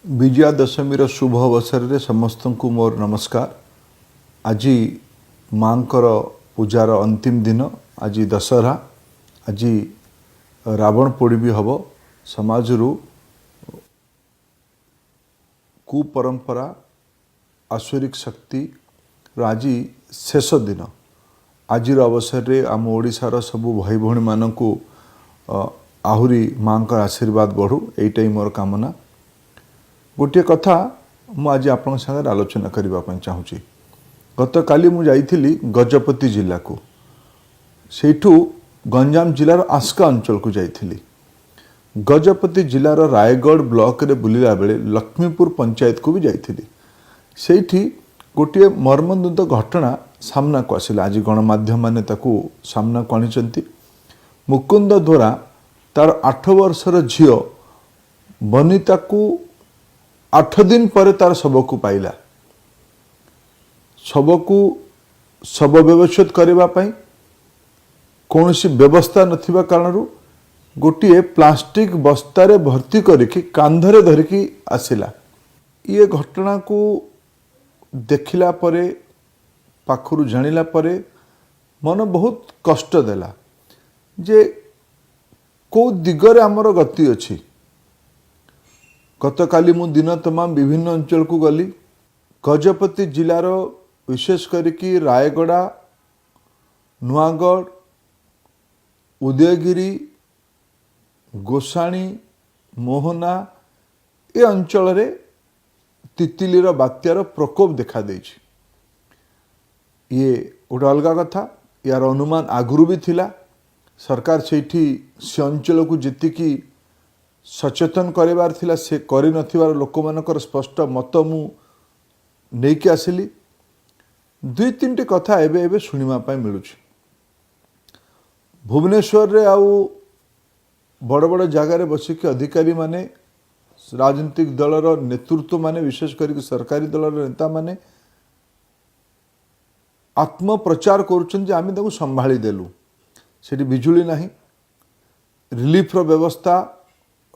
ବିଜୟା ଦଶମୀର ଶୁଭ ଅବସରରେ ସମସ୍ତଙ୍କୁ ମୋର ନମସ୍କାର। ଆଜି ମାଙ୍କର ପୂଜାର ଅନ୍ତିମ ଦିନ। ଆଜି ଦଶହରା, ଆଜି ରାବଣ ପୋଡ଼ି ବି ହେବ। ସମାଜରୁ କୁପରମ୍ପରା, ଆସୁରିକ ଶକ୍ତିର ଆଜି ଶେଷ ଦିନ। ଆଜିର ଅବସରରେ ଆମ ଓଡ଼ିଶାର ସବୁ ଭାଇ ଭଉଣୀମାନଙ୍କୁ ଆହୁରି ମାଙ୍କର ଆଶୀର୍ବାଦ ବଢ଼ୁ, ଏଇଟା ହିଁ ମୋର କାମନା। ଗୋଟିଏ କଥା ମୁଁ ଆଜି ଆପଣଙ୍କ ସାଙ୍ଗରେ ଆଲୋଚନା କରିବା ପାଇଁ ଚାହୁଁଛି। ଗତକାଲି ମୁଁ ଯାଇଥିଲି ଗଜପତି ଜିଲ୍ଲାକୁ, ସେଇଠୁ ଗଞ୍ଜାମ ଜିଲ୍ଲାର ଆସ୍କା ଅଞ୍ଚଳକୁ ଯାଇଥିଲି। ଗଜପତି ଜିଲ୍ଲାର ରାୟଗଡ଼ ବ୍ଲକରେ ବୁଲିଲା ବେଳେ ଲକ୍ଷ୍ମୀପୁର ପଞ୍ଚାୟତକୁ ବି ଯାଇଥିଲି। ସେଇଠି ଗୋଟିଏ ମର୍ମନ୍ତୁଦ ଘଟଣା ସାମ୍ନାକୁ ଆସିଲା। ଆଜି ଗଣମାଧ୍ୟମମାନେ ତାକୁ ସାମ୍ନାକୁ ଆଣିଛନ୍ତି। ମୁକୁନ୍ଦ ଦୋରା ତାର 8 ବର୍ଷର ଝିଅ ବନିତାକୁ 8 ଦିନ ପରେ ତାର ଶବକୁ ପାଇଲା। ଶବକୁ ଶବ ବ୍ୟବଚ୍ଛେଦ କରିବା ପାଇଁ କୌଣସି ବ୍ୟବସ୍ଥା ନଥିବା କାରଣରୁ ଗୋଟିଏ ପ୍ଲାଷ୍ଟିକ ବସ୍ତାରେ ଭର୍ତ୍ତି କରିକି କାନ୍ଧରେ ଧରିକି ଆସିଲା। ଇଏ ଘଟଣାକୁ ଦେଖିଲା ପରେ, ପାଖରୁ ଜାଣିଲା ପରେ ମନ ବହୁତ କଷ୍ଟ ଦେଲା ଯେ କେଉଁ ଦିଗରେ ଆମର ଗତି ଅଛି। ଗତକାଲି ମୁଁ ଦିନ ତମାମ ବିଭିନ୍ନ ଅଞ୍ଚଳକୁ ଗଲି। ଗଜପତି ଜିଲ୍ଲାର ବିଶେଷ କରିକି ରାୟଗଡ଼ା, ନୂଆଗଡ଼, ଉଦୟଗିରି, ଗୋସାଣୀ, ମୋହନା ଏ ଅଞ୍ଚଳରେ ତିତିଲିର ବାତ୍ୟାର ପ୍ରକୋପ ଦେଖାଦେଇଛି। ଇଏ ଗୋଟେ ଅଲଗା କଥା, ୟାର ଅନୁମାନ ଆଗରୁ ବି ଥିଲା। ସରକାର ସେଇଠି ସେ ଅଞ୍ଚଳକୁ ଯେତିକି ସଚେତନ କରିବାର ଥିଲା, ସେ କରିନଥିବାର ଲୋକମାନଙ୍କର ସ୍ପଷ୍ଟ ମତ ମୁଁ ନେଇକି ଆସିଲି। ଦୁଇ ତିନିଟି କଥା ଏବେ ଏବେ ଶୁଣିବା ପାଇଁ ମିଳୁଛି। ଭୁବନେଶ୍ୱରରେ ଆଉ ବଡ଼ ବଡ଼ ଜାଗାରେ ବସିକି ଅଧିକାରୀମାନେ, ରାଜନୈତିକ ଦଳର ନେତୃତ୍ୱମାନେ, ବିଶେଷ କରିକି ସରକାରୀ ଦଳର ନେତାମାନେ ଆତ୍ମପ୍ରଚାର କରୁଛନ୍ତି ଯେ ଆମେ ତାକୁ ସମ୍ଭାଳି ଦେଲୁ। ସେଠି ବିଜୁଳି ନାହିଁ, ରିଲିଫର ବ୍ୟବସ୍ଥା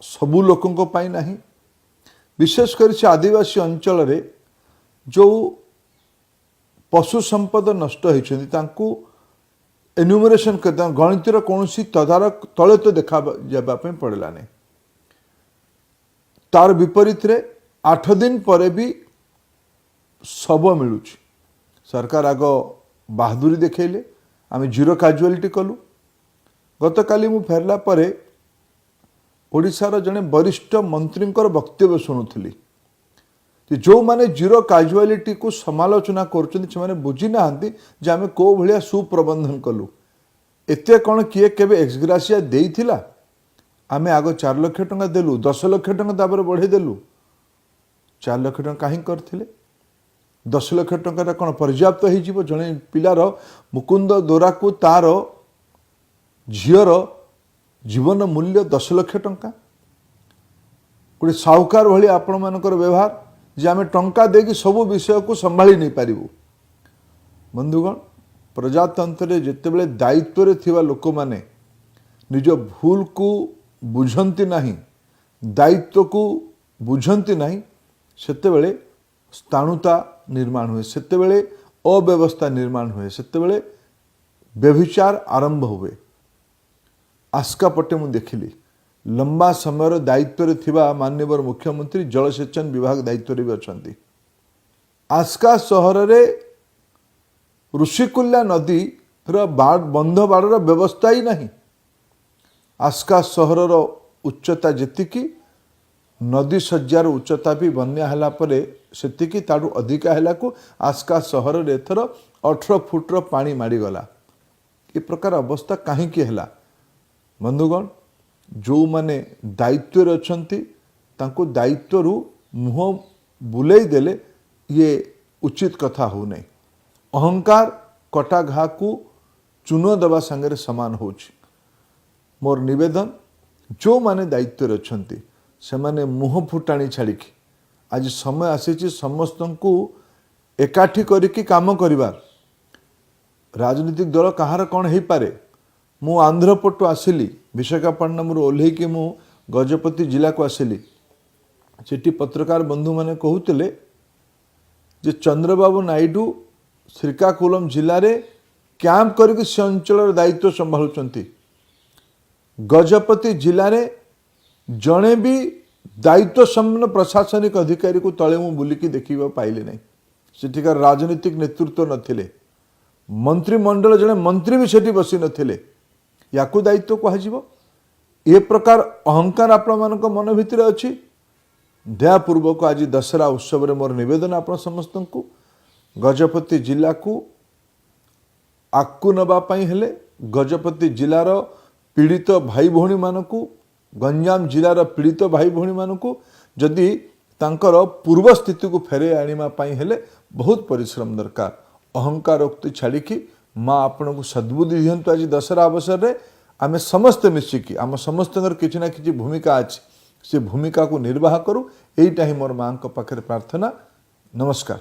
ସବୁ ଲୋକଙ୍କ ପାଇଁ ନାହିଁ। ବିଶେଷ କରି ସେ ଆଦିବାସୀ ଅଞ୍ଚଳରେ ଯେଉଁ ପଶୁ ସମ୍ପଦ ନଷ୍ଟ ହୋଇଛନ୍ତି, ତାଙ୍କୁ ଏନ୍ୟୁମରେସନ୍ କରି ଗଣତିର କୌଣସି ତଦାରଖ ତଳେ ତ ଦେଖା ଯିବା ପାଇଁ ପଡ଼ିଲା ନାହିଁ। ତାର ବିପରୀତରେ 8 ଦିନ ପରେ ବି ଶବ ମିଳୁଛି। ସରକାର ଆଗ ବାହାଦୁରୀ ଦେଖେଇଲେ, ଆମେ ଜିରୋ କାଜୁଆଲିଟି କଲୁ। ଗତକାଲି ମୁଁ ଫେରିଲା ପରେ ଓଡ଼ିଶାର ଜଣେ ବରିଷ୍ଠ ମନ୍ତ୍ରୀଙ୍କର ବକ୍ତବ୍ୟ ଶୁଣୁଥିଲି ଯେ ଯେଉଁମାନେ ଜିରୋ କାଜୁଆଲିଟିକୁ ସମାଲୋଚନା କରୁଛନ୍ତି, ସେମାନେ ବୁଝିନାହାନ୍ତି ଯେ ଆମେ କେଉଁ ଭଳିଆ ସୁପ୍ରବନ୍ଧନ କଲୁ। ଏତେ କ'ଣ କିଏ କେବେ ଏକ୍ସଗ୍ରାସିଆ ଦେଇଥିଲା? ଆମେ ଆଗ 4 ଲକ୍ଷ ଟଙ୍କା ଦେଲୁ, 10 ଲକ୍ଷ ଟଙ୍କା ତାପରେ ବଢ଼େଇ ଦେଲୁ। 4 ଲକ୍ଷ ଟଙ୍କା କାହିଁକି କରିଥିଲେ? 10 ଲକ୍ଷ ଟଙ୍କାଟା କ'ଣ ପର୍ଯ୍ୟାପ୍ତ ହେଇଯିବ? ଜଣେ ପିଲାର, ମୁକୁନ୍ଦ ଦୋରାକୁ ତାର ଝିଅର ଜୀବନ ମୂଲ୍ୟ 10 ଲକ୍ଷ ଟଙ୍କା? ଗୋଟେ ସାହୁକାର ଭଳି ଆପଣମାନଙ୍କର ବ୍ୟବହାର ଯେ ଆମେ ଟଙ୍କା ଦେଇକି ସବୁ ବିଷୟକୁ ସମ୍ଭାଳି ନେଇପାରିବୁ। ବନ୍ଧୁଗଣ, ପ୍ରଜାତନ୍ତ୍ରରେ ଯେତେବେଳେ ଦାୟିତ୍ୱରେ ଥିବା ଲୋକମାନେ ନିଜ ଭୁଲକୁ ବୁଝନ୍ତି ନାହିଁ, ଦାୟିତ୍ୱକୁ ବୁଝନ୍ତି ନାହିଁ, ସେତେବେଳେ ସ୍ଥାଣୁତା ନିର୍ମାଣ ହୁଏ, ସେତେବେଳେ ଅବ୍ୟବସ୍ଥା ନିର୍ମାଣ ହୁଏ, ସେତେବେଳେ ବ୍ୟଭିଚାର ଆରମ୍ଭ ହୁଏ। ଆସ୍କା ପଟେ ମୁଁ ଦେଖିଲି, ଲମ୍ବା ସମୟର ଦାୟିତ୍ୱରେ ଥିବା ମାନ୍ୟବର ମୁଖ୍ୟମନ୍ତ୍ରୀ ଜଳସେଚନ ବିଭାଗ ଦାୟିତ୍ୱରେ ବି ଅଛନ୍ତି। ଆସ୍କା ସହରରେ ଋଷିକୁଲ୍ୟା ନଦୀର ବନ୍ଧ ବାଡ଼ର ବ୍ୟବସ୍ଥା ହିଁ ନାହିଁ। ଆସ୍କା ସହରର ଉଚ୍ଚତା ଯେତିକି, ନଦୀ ଶଯ୍ୟାର ଉଚ୍ଚତା ବି ବନ୍ୟା ହେଲା ପରେ ସେତିକି, ତାଠୁ ଅଧିକା ହେଲାକୁ ଆସ୍କା ସହରରେ ଏଥର 18 ଫୁଟର ପାଣି ମାଡ଼ିଗଲା। ଏ ପ୍ରକାର ଅବସ୍ଥା କାହିଁକି ହେଲା? ବନ୍ଧୁଗଣ, ଯେଉଁମାନେ ଦାୟିତ୍ୱରେ ଅଛନ୍ତି, ତାଙ୍କୁ ଦାୟିତ୍ୱରୁ ମୁହଁ ବୁଲେଇ ଦେଲେ ଇଏ ଉଚିତ କଥା ହେଉନାହିଁ। ଅହଙ୍କାର କଟା ଘାକୁ ଚୂନ ଦେବା ସାଙ୍ଗରେ ସମାନ ହେଉଛି। ମୋର ନିବେଦନ, ଯେଉଁମାନେ ଦାୟିତ୍ୱରେ ଅଛନ୍ତି, ସେମାନେ ମୁହଁ ଫୁଟାଣି ଛାଡ଼ିକି ଆଜି ସମୟ ଆସିଛି ସମସ୍ତଙ୍କୁ ଏକାଠି କରିକି କାମ କରିବାର। ରାଜନୈତିକ ଦଳ କାହାର କ'ଣ ହେଇପାରେ। ମୁଁ ଆନ୍ଧ୍ରପଟୁ ଆସିଲି, ବିଶାଖାପଟ୍ଟନମରୁ ଓହ୍ଲେଇକି ମୁଁ ଗଜପତି ଜିଲ୍ଲାକୁ ଆସିଲି। ସେଠି ପତ୍ରକାର ବନ୍ଧୁମାନେ କହୁଥିଲେ ଯେ ଚନ୍ଦ୍ରବାବୁ ନାଇଡୁ ଶ୍ରୀକାକୁଲମ ଜିଲ୍ଲାରେ କ୍ୟାମ୍ପ କରିକି ସେ ଅଞ୍ଚଳର ଦାୟିତ୍ୱ ସମ୍ଭାଳୁଛନ୍ତି। ଗଜପତି ଜିଲ୍ଲାରେ ଜଣେ ବି ଦାୟିତ୍ୱ ସମ୍ପନ୍ନ ପ୍ରଶାସନିକ ଅଧିକାରୀକୁ ତଳେ ମୁଁ ବୁଲିକି ଦେଖିବାକୁ ପାଇଲି ନାହିଁ। ସେଠିକାର ରାଜନୈତିକ ନେତୃତ୍ୱ ନଥିଲେ, ମନ୍ତ୍ରିମଣ୍ଡଳ ଜଣେ ମନ୍ତ୍ରୀ ବି ସେଠି ବସି ନଥିଲେ। ୟାକୁ ଦାୟିତ୍ୱ କୁହାଯିବ? ଏ ପ୍ରକାର ଅହଙ୍କାର ଆପଣମାନଙ୍କ ମନ ଭିତରେ ଅଛି। ଦୟାପୂର୍ବକ ଆଜି ଦଶହରା ଉତ୍ସବରେ ମୋର ନିବେଦନ ଆପଣ ସମସ୍ତଙ୍କୁ, ଗଜପତି ଜିଲ୍ଲାକୁ ଆଗକୁ ନେବା ପାଇଁ ହେଲେ, ଗଜପତି ଜିଲ୍ଲାର ପୀଡ଼ିତ ଭାଇ ଭଉଣୀମାନଙ୍କୁ, ଗଞ୍ଜାମ ଜିଲ୍ଲାର ପୀଡ଼ିତ ଭାଇ ଭଉଣୀମାନଙ୍କୁ ଯଦି ତାଙ୍କର ପୂର୍ବ ସ୍ଥିତିକୁ ଫେରାଇ ଆଣିବା ପାଇଁ ହେଲେ ବହୁତ ପରିଶ୍ରମ ଦରକାର। ଅହଙ୍କାରୋକ୍ତି ଛାଡ଼ିକି ମା ଆପଣଙ୍କୁ ସଦ୍ବୁଦ୍ଧି ଦିଅନ୍ତୁ। ଆଜି ଦଶହରା ଅବସରରେ ଆମେ ସମସ୍ତେ ମିଶିକି, ଆମ ସମସ୍ତଙ୍କର କିଛି ନା କିଛି ଭୂମିକା ଅଛି, ସେ ଭୂମିକାକୁ ନିର୍ବାହ କରୁ, ଏଇଟା ହିଁ ମୋର ମାଙ୍କ ପାଖରେ ପ୍ରାର୍ଥନା। ନମସ୍କାର।